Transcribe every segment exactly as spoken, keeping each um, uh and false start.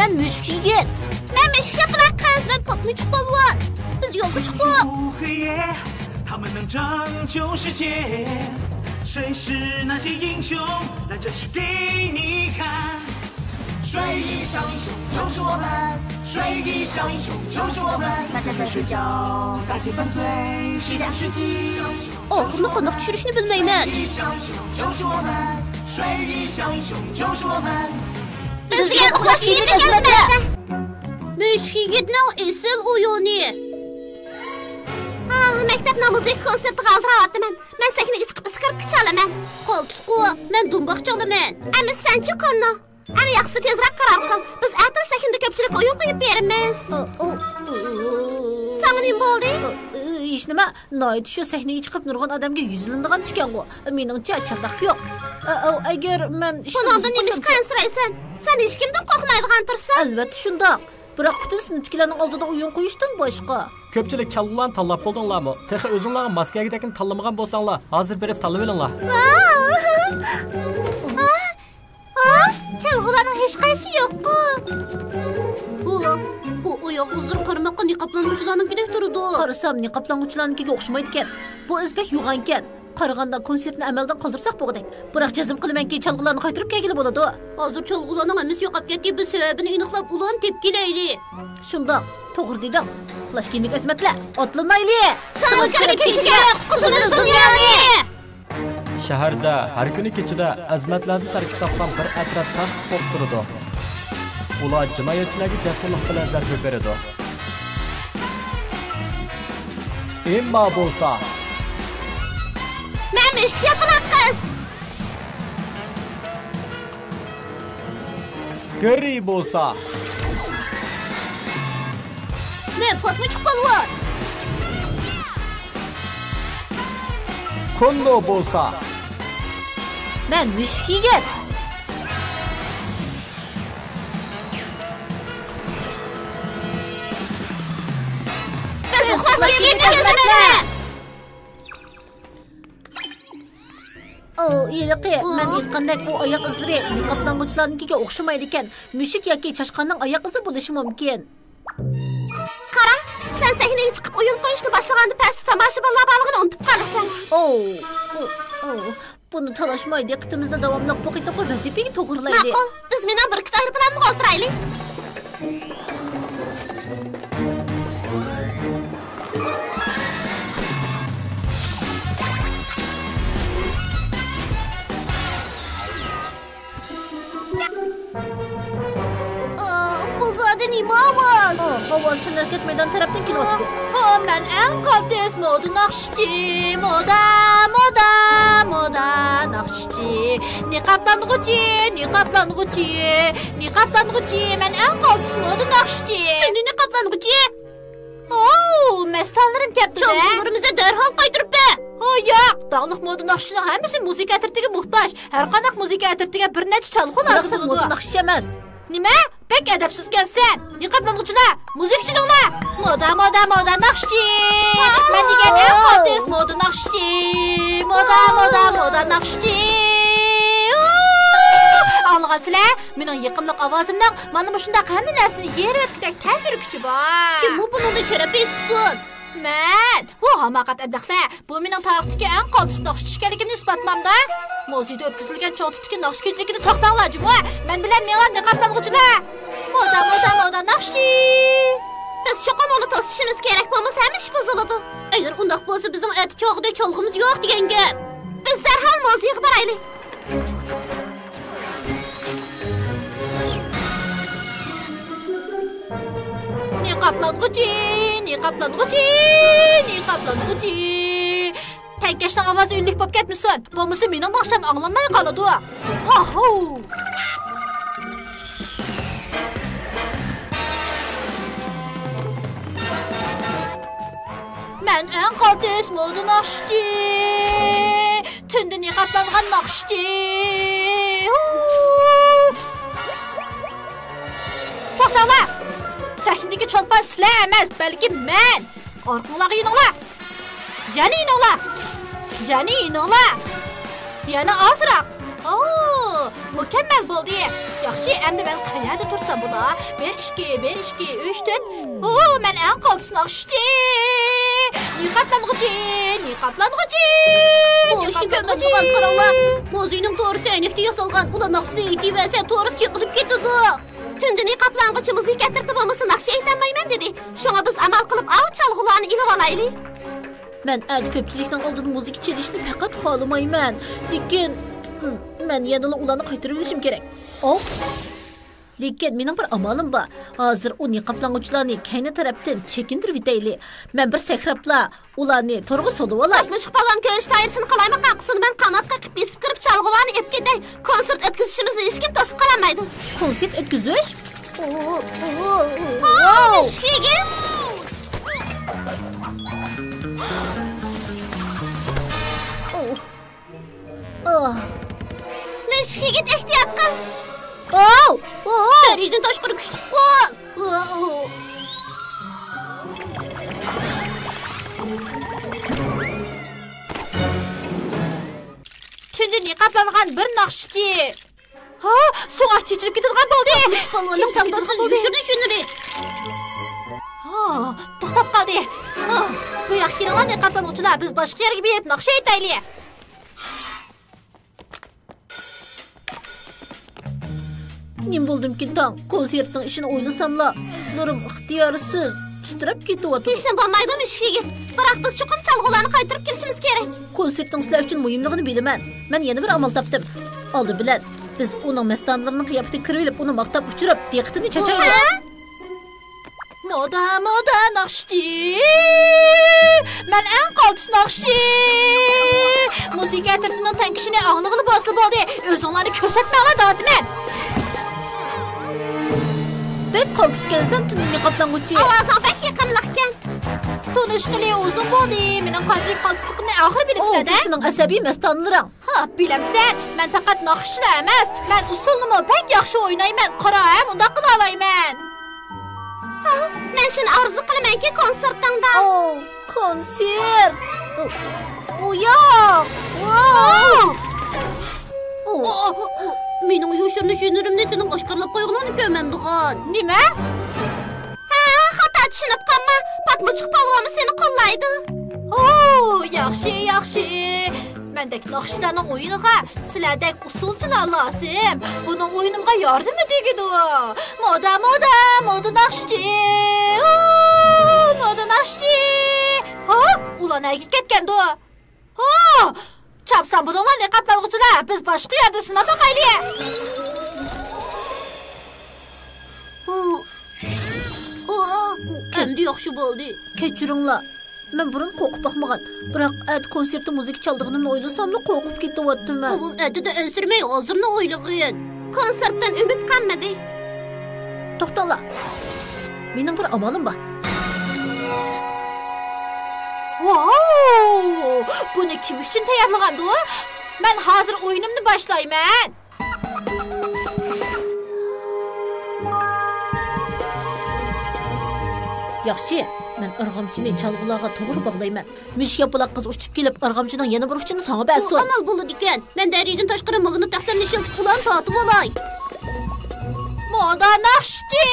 مەن مۈشۈك يىگىت. مەن مۈشۈك ياپىلاق قىز. مەن پاتمىچۇق پالۋان. بىز يولغا چىقتۇق. 黑夜，他们能拯救世界。谁是那些英雄？来，展示给你看。水翼小英雄就是我们，水翼小英雄就是我们。大家在睡觉，大气犯罪，西洋世纪。 ئاخىرىنى قانداق چۈشۈرۈشنى بىلمەيمەن. بىزگە ئۇخلاش يېرى ئەزمەتلەر. مۈشۈك يىگىتنىڭ ئېسىل ئويۇنى. ئاھ، مەكتەپ نامۇزى كونسېرتىغا ئالدىراۋاتىمەن. مەن سەھنىگە چىقىپ ئىسكىرىپكا چالىمەن. قالتىسقۇ، مەن دۇمباق چالىمەن. ئەمىسە سەنچۇ كوننو؟ ئەڭ ياخشىسى تېزراق قارار قىل. بىز ئەتە سەھنىدە كۆپچىلىككە ئويۇن قويۇپ بېرىمىز. ئۇ، ئۇ، ئۇ. ساڭا نېمە بولدى؟ ئۇ، ئۇ، ھېچنېمە. ناھايىتى شۇ سەھنىگە چىقىپ نۇرغۇن ئادەمگە يۈزلىنىدىغان ئىكەنغۇ. مېنىڭچە چاتاق يوق. ئۇ، ئۇ، ئەگەر مەن ئىشتىن بۇنىڭدىن ئۇزۇپ نېمىشقا قالسام ئەنسىرەيسەن؟ سەن ھېچكىمدىن قورقمايدىغان تۇرسا. ئەلۋەتتە شۇنداق. بىراق پۈتۈن سىنىپتىكىلەرنىڭ ئالدىدا ئويۇن قويۇشتىن باشقا. كۆپچىلىك چالغۇلارنى تاللاپ بولدۇڭلارمۇ؟ تېخى ئۆزۈڭلارغا ماس كەلگۈدەكنى تاللىمىغان بولساڭلار، ھازىر بېرىپ تاللىۋېلىڭلار. ھا؟ ھا؟ چالغۇلارنىڭ ھېچقايسىسى يوققۇ. بۇ، بۇ ئاياغ ئىزلىرى قارىماققا نىقابلانغۇچىلارنىڭكىدەك تۇرىدۇ. قارىسام، نىقابلانغۇچىلارنىڭكىگە ئوخشىمايدىكەن. بۇ ئىز بەك يوغانكەن. قارىغاندا كونسېرتنى ئەمەلدىن قالدۇرساق بولغۇدەك. بىراق جەزم قىلىمەنكى، چالغۇلارنى قايتۇرۇپ كەلگىلى بولىدۇ. ھازىر چالغۇلارنىڭ ھەممىسى يوقاپ كەتتى، بىز سەۋەبىنى ئېنىقلاپ، ئۇلارنى تېپىپ كېلەيلى. شۇنداق، توغرا دېدىڭ. ئۇخلاش كىيىملىك ئەزمەتلەر، ئاتلىنايلى! ساڭا كىرىپ كېچىگە قۇتۇلۇش دۇنيانى! شەھەردە ھەر كۈنى كېچىدە ئەزمەتلەردىن تەركىب تاپقان بىر ئەترەت تەخت قوپتۇرىدۇ. ئۇلار جىنايەتچىلەرگە جەسۇرلۇق بىلەن زەربە بېرىدۇ. ئېمما بولسا، مەن مۈشۈك ياپىلاق قىز. گېررى بولسا، مەن پاتمىچۇق پالۋان. كوننو بولسا، مەن مۈشۈك يىگىت. بىز ئۇخلاش كىيىملىك ئەزمەتلەر. ئۇ، ھېلىقى، مەن ئېيتقاندەك، ئۇ ئاياغ ئىزلىرى نىقابلانغۇچىلارنىڭكىگە ئوخشىمايدىكەن. مۈشۈك ياكى چاشقاننىڭ ئاياغ ئىزى بولۇشى مۇمكىن. قارا، سەن سەھنىگە چىقىپ ئويۇن قويۇشنى باشلىغاندا پەستە تاماشىبىنلار بارلىقىنى ئۇنتۇپ قالىسەن. ئوۋ، ئۇ، ئۇ، بۇنى تالاشماي، دىققىتىمىزنى داۋاملىق بۇ قېتىمقى ۋەزىپىگە توغرىلايلى. ماقۇل، بىز مېنىڭ بىركۈت ئايروپىلانىمغا ئولتۇرايلى. ئا، بۇ زادى نېمە ئاۋاز؟ ئا، ئاۋاز تەنھەرىكەت مەيدانى تەرەپتىن كېلىۋاتىدۇ. ھا، مەن ئەڭ قالتىس مودا ناخشىچى، مودا، مودا، مودا ناخشىچى. نىقابلانغۇچى، نىقابلانغۇچى، نىقابلانغۇچى، مەن ئەڭ قالتىس مودا ناخشىچى. سەن نىقابلانغۇچى؟ ئوو، مەستانىلىرىم كەپتۇ-دە. چالغۇلىرىمىزنى دەرھال قايتۇرۇپ بەر. ھو، ياق، داڭلىق مودا ناخشىچىنىڭ ھەممىسى مۇزىكا ئەترىتىگە موھتاج. ھەر قانداق مۇزىكا ئەترىتىگە بىر نەچچە چالغۇ لازىم بولىدۇ. بىراق سەن مودا ناخشىچى ئەمەس. نېمە؟ بەك ئەدەپسىزكەنسەن. نىقابلانغۇچىلار، مۇزىكا چېلىڭلار. مودا، مودا، مودا ناخشىچى. مەن دېگەن ئەڭ قالتىس مودا ناخشىچى. مودا، مودا، مودا ناخشىچى. ئاڭلىغانسىلەر؟ مېنىڭ يېقىملىق ئاۋازىمنىڭ مانا مۇشۇنداق ھەممە نەرسىنى يېرىۋەتكۈدەك تەسىر كۈچى بار. كىم ئۇ بۇنىڭدىن شەرەپ ھېس قىلسۇن؟ مەن؟ ھۇ، ھاماقەت ئەبلەخلەر! بۇ مېنىڭ تارىختىكى ئەڭ قالتىس ناخشىچى ئىكەنلىكىمنى ئىسپاتلامدا؟ مۇزېيدا ئۆتكۈزۈلگەن چوڭ تىپتىكى ناخشا كېچىلىكىنى ساقلاڭلار جۇمۇ! مەن بىلەن مېڭىڭلار نىقابلانغۇچىلار! مودا، مودا، مودا ناخشىچى! بىز چوقۇم ئۇنى توسۇشىمىز كېرەك، بولمىسا ھەممە ئىش بۇزۇلىدۇ. ئەگەر ئۇنداق بولسا، بىزنىڭ ئەتە چاغىدا چالغۇمىز يوق دېگەن گەپ. بىز دەرھال مۇزېيغا بارايلى. نىقابلانغۇچى، نىقابلانغۇچى، نىقابلانغۇچى. تەڭكەشنىڭ ئاۋازى ئۈنلۈك بولۇپ كەتمىسۇن، بولمىسا مېنىڭ ناخشام ئاڭلانماي قالىدۇ. ھاھۇ! مەن ئەڭ قالتىس مودا ناخشىچى، تۈندە نىقابلانغان ناخشىچى. ھۇ! توختاڭلار! سەھنىدىكى چولپان سىلەر ئەمەس، بەلكى مەن! ئارقىڭلارغا يېنىڭلار! يەنە يېنىڭلار! يەنە يېنىڭلار! يەنە ئازراق! ئوو! مۇكەممەل بولدى. ياخشى، ئەمدى مەن قەيەردە تۇرسام بولا؟ بىر، ئىككى، بىر، ئىككى، ئۈچ، تۆت. ھۇ، مەن ئەڭ قالتىس ناخشىچى. نىقابلانغۇچى، نىقابلانغۇچى، بۇ ئىشنى نىقابلانغۇچى. كۆرمەمدىغان قاراڭلار. مۇزىكىنىڭ تورىسى ئەينەكتە ياسالغان. ئۇلار ناخشىسىنى ئېيتىۋەرسە، تورىسى چېقىلىپ كېتىدۇ. تۇنجى نىقابلانغۇچى مۇزىكا ئەترىتى بولمىسا ناخشا ئېيتالمايمەن دېدى. شۇڭا بىز ئامال قىلىپ ئاۋۇ چالغۇلارنى ئېلىۋالايلى. مەن ئەتە كۆپچىلىكنىڭ ئالدىدا مۇزىكا چېلىشنى پەقەت خالىمايمەن. لېكىن، مەن يەنىلا ئۇلارنى قايتۇرۇۋېلىشىم كېرەك. ئوھ! لېكىن مېنىڭ بىر ئامالىم بار. ھازىر ئۇ نىقابلانغۇچىلارنى كەينى تەرەپتىن چېكىندۈرۈۋېتەيلى. مەن بىر سەكرەپلا ئۇلارنى تورغا سولىۋالاي. پاتمىچۇق پالۋان كۆرۈش دائىرىسىنى قالايمىقان قىلسۇن، مەن قانات قېقىپ بېسىپ كىرىپ چالغۇلارنى ئېلىپ كېتەي. كونسېرت ئۆتكۈزۈشىمىزنى ھېچكىم توسۇپ قالالمايدۇ. كونسېرت ئۆتكۈزۈش؟ مۈشۈك يىگىت! مۈشۈك يىگىت، ئېھتىيات قىل! دەرىجىدىن تاشقىرى كۈچلۈك قول! تۈندە نىقابلانغان بىر ناخشىچى. ھا، سۆڭەك چېچىلىپ كېتىدىغان بولدى. پالۋاننىڭ تاڭداسسىز يوشۇرۇن شۇنىرى. ھا، توختاپ قالدى. ھا، بۇ ياققا كېلىڭلار، نىقابلانغۇچىلار، بىز باشقا يەرگە بېرىپ ناخشا ئېيتايلى. نېمە بولدىمىكىن تاڭ؟ كونسېرتنىڭ ئىشىنى ئويلىساملا، نۇرۇم ئىختىيارسىز تىترەپ كېتىۋاتىدۇ. ھېچنېمە بولمايدۇ، مۈشۈك يىگىت. بىراق بىز چوقۇم چالغۇلارنى قايتۇرۇپ كېلىشىمىز كېرەك. كونسېرتنىڭ سىلەر ئۈچۈن مۇھىملىقىنى بىلىمەن. مەن يەنە بىر ئامال تاپتىم. ئالدى بىلەن، بىز ئۇنىڭ مەستانىلىرىنىڭ قىياپىتىگە كىرىۋېلىپ، ئۇنى ماختاپ ئۇچۇرۇپ، دىققىتىنى چاچايلى. ھە؟ مودا، مودا ناخشىچى! مەن ئەڭ قالتىس ناخشىچى! مۇزىكا ئەترىتىنىڭ تەڭكىشىنى ئاڭلىغىلى بولسا بولدى. ئۆزۈڭلارنى كۆرسەتمەڭلار دەۋاتىمەن. بەك قالتىسكەنسەن، تۈندە نىقابلانغۇچى. ئاۋازىڭ بەك يېقىملىقكەن. تونۇشقىلى ئۇزۇن بولدى. مېنىڭ قانچىلىك قالتىسلىقىمنى ئاخىر بىلىپسىلەر-دە. ئۇ سېنىڭ ئەسەبىي مەستانىلىرىڭ. ھا، بىلەمسەن، مەن پەقەت ناخشىچىلا ئەمەس، مەن ئۇسسۇلنىمۇ بەك ياخشى ئوينايمەن. قارا، ھە، مۇنداق قىلالايمەن. ھا، مەن شۇنى ئارزۇ قىلىمەنكى، كونسېرتىڭدا. ئو، كونسېرت. ئۇ، ئۇ ياق. ۋاو. ئۇ، ئۇ، ئۇ، مېنىڭ يوشۇرۇن شۈنىرىمنى سېنىڭ ئاشكارىلاپ قويغىنىڭنى كۆرمەمدىغان. نېمە؟ ھە، خاتا چۈشىنىپ قالما. پاتمىچۇق پالۋانمۇ سېنى قوللايدۇ. ھو، ياخشى، ياخشى. مەندەك ناخشىچىلارنىڭ ئويۇنىغا سىلەردەك ئۇسسۇلچىلار لازىم. بۇنىڭ ئويۇنۇمغا ياردىمى تېگىدۇ. مودا، مودا، مودا ناخشىچى. ھو، مودا ناخشىچى. ھا، ئۇلار نەگە كەتكەندۇ؟ ھو! چاپسان بولۇڭلار، نىقابلانغۇچىلار، بىز باشقا يەردە سىناپ باقايلى. ئەمدى ياخشى بولدى. كەچۈرۈڭلار، مەن بۇرۇن قورقۇپ باقمىغان. بىراق ئەتە كونسېرتتا مۇزىكا چالىدىغىنىمنى ئويلىساملا قورقۇپ كېتىۋاتىمەن. ئاۋۋال ئەتىدە ئەنسىرىمەي، ھازىرنى ئويلىغىن. كونسېرتتىن ئۈمىد قالمىدى. توختاڭلار. مېنىڭ بىر ئامالىم بار. ۋاۋ! بۇنى كىم ئۈچۈن تەييارلىغاندۇ؟ مەن ھازىر ئويۇنۇمنى باشلايمەن. ياخشى، مەن ئارغامچىنى چالغۇلارغا توغرا باغلايمەن. مۈشۈك ياپىلاق قىز ئۇچۇپ كېلىپ، ئارغامچىنىڭ يەنە بىر ئۇچىنى ساڭا بۇ بەرسۇن. ئامال بولىدىكەن. مەن دەرىجىدىن تاشقىرى ماگنىت تەخسەمنى ئىشلىتىپ، ئۇلارنى تارتىۋالاي. مودا ناخشىچى!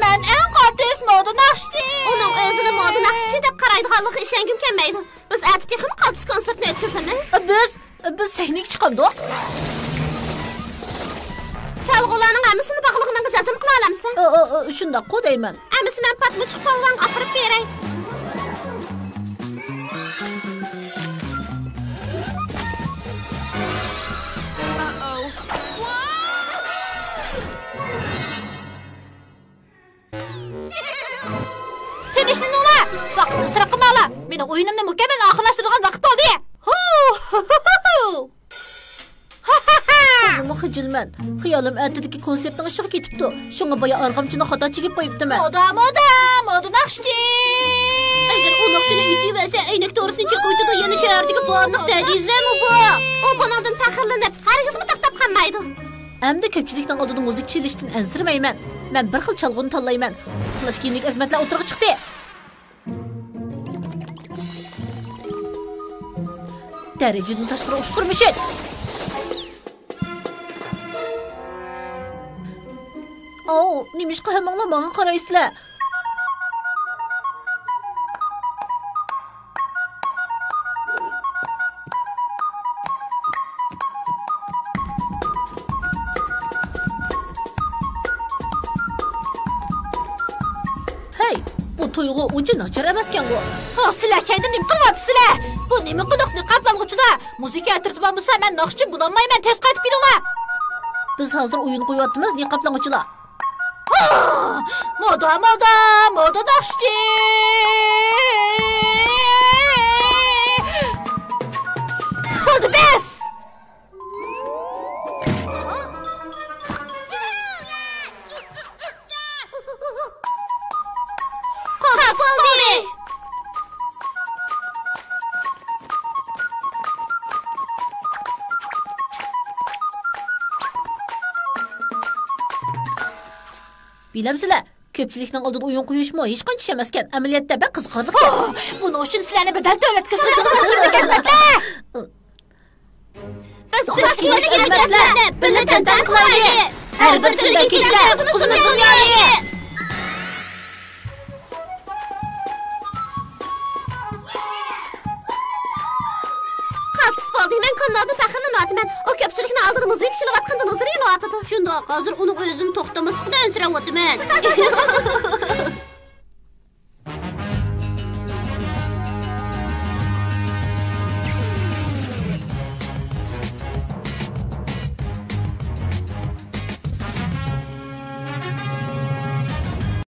مەن ئەڭ قالتىس مودا ناخشىچى! ئۇنىڭ ئۆزىنى مودا ناخشىچى دەپ قارايدىغانلىقىغا ئىشەنگۈم كەلمەيدۇ. بىز ئەتە تېخىمۇ قالتىس كونسېرتنى ئۆتكۈزىمىز. بىز، بىز سەھنىگە چىقامدۇق؟ چالغۇلارنىڭ ھەممىسىنى باغلىغىنىڭغا جەزم قىلالامسەن؟ ئۇ، ئۇ، ئۇ، شۇنداققۇ دەيمەن. ئەمىسە مەن پاتمىچۇق پالۋانغا ئاپىرىپ بېرەي. تىنچلىنىڭلار! ۋاقىتنى ئىسراپ قىلماڭلار! مېنىڭ ئويۇنۇمنى مۇكەممەل ئاخىرلاشتۇرىدىغان ۋاقىت بولدى! ھۇ! ھۇ، ھۇ، ھۇ، ھۇ! تولىمۇ خىجىلمەن. خىيالىم ئەتىدىكى كونسېرتنىڭ ئىشىغا كېتىپتۇ. شۇڭا بايا ئارغامچىنى خاتا چىگىپ قويۇپتىمەن. مودا، مودا، مودا ناخشىچى! ئەگەر ئۇ ناخشىنى ئېيتىۋەرسە، ئەينەك تورىسىنى چېقىۋېتىدۇ، يەنە شەھەردىكى بارلىق تەجىزلەرمۇ بار. ئۇ بۇنىڭدىن پەخىرلىنىپ، ھەرگىزمۇ توختاپ قالمايدۇ. ئەمدى كۆپچىلىكنىڭ ئالدىدا مۇزىكا چېلىشتىن ئەنسىرىمەيمەن. مەن بىر خىل چالغۇنى تاللايمەن. ئۇخلاش كىيىملىك ئەزىمەتلەر ئوتتۇرىغا چىقتى. دەرىجىدىن تاشقىرى ئۇچقۇر مۈشۈك. ئاۋۇ، نېمىشقا ھەممىڭلار ماڭا قارايسىلەر؟ ھەي، بۇ تۇيغۇ ئۇنچە ناچار ئەمەسكەنغۇ. ھا، سىلەر كەينىدە نېمە قىلىۋاتىسىلەر؟ بۇ نېمە قۇدۇق نىقابلانغۇچىلار؟ مۇزىكا ئەترىتى بولمىسا، مەن ناخشىچى بولالمايمەن، تېز قايتىپ كېلىڭلار! بىز ھازىر ئويۇن قويۇۋاتىمىز، نىقابلانغۇچىلار. ھا! مودا، مودا، مودا ناخشىچى! بولدى، بەس! قاپسىز بولدى! بىلەمسىلەر، كۆپچىلىكنىڭ ئالدىدا ئويۇن قويۇشمۇ ھېچقانچە ئىش ئەمەسكەن، ئەمەلىيەتتە بەك قىزىقارلىق. بۇنىڭ ئۈچۈن سىلەرنى بەدەل تۆلەتكۈزىمەن. بىز ئۇخلاشقا يەرلىك ئەمەسلەر، بىللە تەنتەنە قىلايلى. ھەر بىر تۈندە كېچىدە قۇتقۇزىمىز دۇنيانى. قالتىس بولدى، مەن كوننودىن پەخىرلىنىۋاتىمەن. ئۇ كۆپچىلىكنىڭ ئالدىدا مۇزىكا چېلىۋاتقىنىدىن ھۇزۇرلىنىۋاتىدۇ. شۇنداق، ھازىر ئۇنىڭ ئۆزىنى توختىماسلىقىدىن ئەنسىرەۋاتىمەن.